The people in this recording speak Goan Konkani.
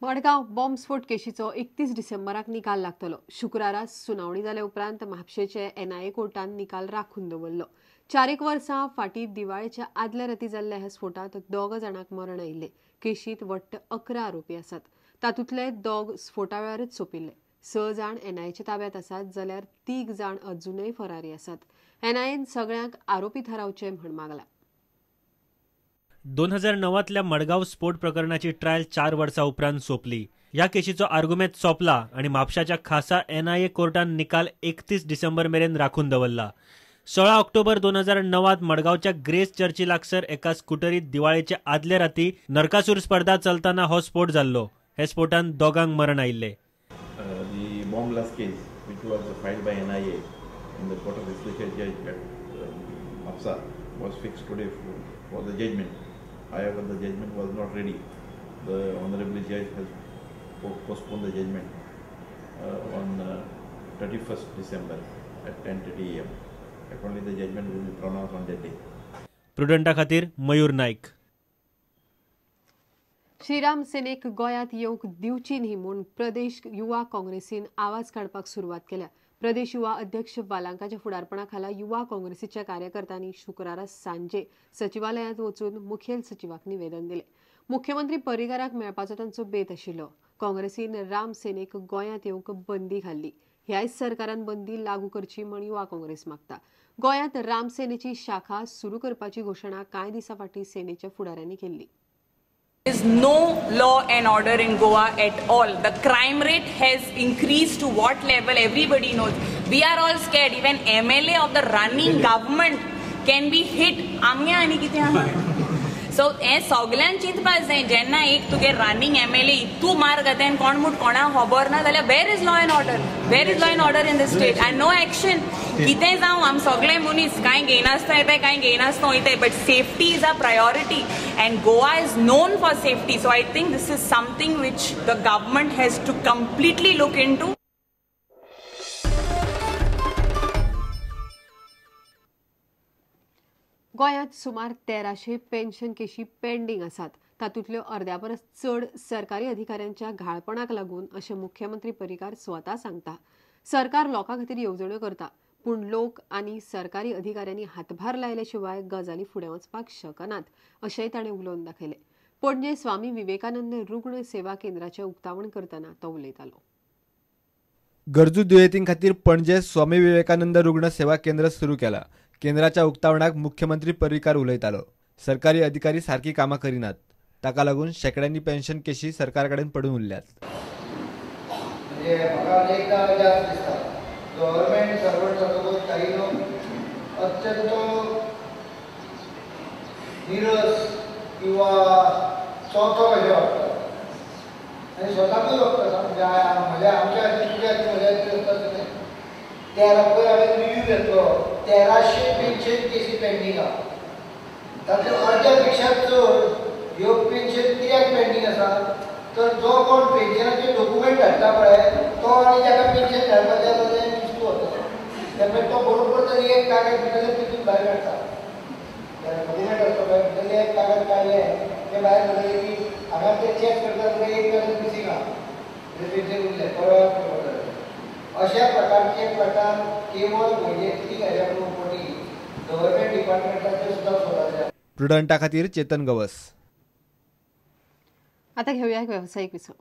मडगांव बॉम्बस्फोट केशीचो 31 डिसेंबराक निकाल लागतलो. शुक्रारा सुनावणी जाल्या उपरांत म्हापशेचे एनआयए कोर्टान निकाल राखून दवरलो. 4 वर्सां फाटीं दिवाळेच्या आदल्या राती जाल्ल्या ह्या स्फोटांत 2 जाणांक मरण आयिल्लें. केशींत वट्ट 11 आरोपी आसात. तातूंतले 2 स्फोटा वेळारच सोंपिल्ले. 6 जाण एनआयएच्या ताब्यात आसात जाल्यार 3 जाण अजुनय फरारी आसात. एनआयएन सगळ्यांक आरोपी थारावचे म्हण मागला. 2009तल्या मडगांव स्फोट प्रकरणाची ट्रायल 4 वर्सां उपरांत सोंपली. ह्या केशीचो आर्गुमेंत सोंपला आनी म्हापशाच्या खासा एनआयए कोर्टान निकाल 31 डिसेंबर मेरेन राखून दवरला. 16 ऑक्टोबर 2009 मडगांवच्या ग्रेस चर्ची लागसर एका स्कुटरीत दिवाळेच्या आदले राती नरकासूर स्पर्धा चलताना हो स्फोट जाल्लो. हे स्फोटान 2 मरण आयिल्ले. The bomb blast case which was filed by NIA in the court of special judge at Mapsa was fixed today for the judgment. However, the judgment was not ready. The honorable judge has postponed the judgment on 31st December at 10:30 a.m. Accordingly, the judgment will be pronounced on that day. प्रुडंटा खातीर मयूर नाईक. श्रीराम सेनेक गोंयांत येवंक दिवची न्ही म्हूण प्रदेश युवा काँग्रेसीन आवाज काडपाक सुरवात केल्या. प्रदेश युवा अध्यक्ष बालांकाच्या फुडारपणा खाला युवा काँग्रेसीच्या कार्यकर्त्यांनी शुक्रारा सांजे सचिवालयांत वचून मुखेल सचिवाक निवेदन दिलें. मुख्यमंत्री पर्रीकाराक मेळपाचो तांचो बेत आशिल्लो. काँग्रेसीन राम सेनेक गोंयांत येवंक बंदी घाल्ली. ह्याय सरकारान बंदी लागू करची म्हूण युवा काँग्रेस मागता. गोंयांत राम सेनेची शाखा सुरू करपाची घोशणा कांय दिसां फाटीं सेनेच्या फुडाऱ्यांनी केल्ली. There is no law and order in Goa at all. The crime rate has increased to what level everybody knows. We are all scared. Even MLA of the running government can be hit. आमगे आनी कितें आहा? सो हें सगल्यांक चिंतपाक जाय. जेन्ना एक तुगे रनिंग एमएलए इतू मार घाता आनी कोण म्हूण कोणाक खबर ना जाल्यार where is law and order? Where is law and order in the state? And no action. कितें जावं आमी सगळे मनीस कांय घेयनासतना येताय, कांय घेयनासतना वयताय, but safety is a priority and Goa is known for safety. So I think this is something which the government has to completely look into. गोंयांत सुमार 1300 पेन्शन केशी पेंडींग आसात. तातूंतल्यो अर्द्या परस चड सरकारी अधिकाऱ्यांच्या घाळपणाक लागून अशें मुख्यमंत्री पर्रीकार स्वता सांगता. सरकार लोकां खातीर येवजण्यो करता, पूण लोक आनी सरकारी अधिकाऱ्यांनी हातभार लायले शिवाय गजाली फुडें वचपाक शकनात अशेंय ताणें उलोवन दाखयलें. पणजे स्वामी विवेकानंद रुग्ण सेवा केंद्राचें उक्तावण करतना तो उलयतालो. गरजू दुयेंतीं खातीर पणजे स्वामी विवेकानंद रुग्ण सेवा केंद्र सुरू केला. केंद्राच्या उक्तावणाक मुख्यमंत्री पर्रीकार उलयतालो. सरकारी अधिकारी सारकी कामां करिनात, ताका लागून शेंकड्यांनी पेन्शन केशी सरकार कडेन पडून उरल्यात. म्हणजे म्हाका अनेकदा जास्त दिसता गव्हर्मेंट सर्वंट जातकूच काही लोक अत्यंत निरस किंवा चौथो कशे वागतात आनी स्वताकूय वागतात. म्हणजे म्हज्या आमच्या हातीन तुज्या हातीन म्हज्या हातीन आसता तशें. तेरा पयर हांवें रिव्यू घेतलो, 1300 पेन्शन केसी पेंडींग आहा. तातूंतले अर्द्या पेक्षा चड ह्यो पेन्शन कित्याक पेंडींग आसा तर जो कोण पेन्शनाचे डॉक्युमेंट धाडटा पळय तो आनी ताका पेन्शन धाडपाचें आसा तें मिस्तू वता. त्यामुळे तो बरोबर तरी एक कागद भितरले तितून भायर काडटा. डॉक्युमेंट आसता पळय भितरलें एक कागद काडलें तें भायर काडलें की हांगा ते चॅक करता जाल्यार एक कागद मिसींग आहा, पेन्शन उरलें परत. अशा प्रकारचे प्रकार केवळ वैयक्तीक हाज्या पटी गव्हर्मेंट डिपार्टमेंटाचे सुद्दां सोदाचे. प्रुडंटा खातीर चेतन गवस. आता घेऊया एक व्यावसायिक विसव.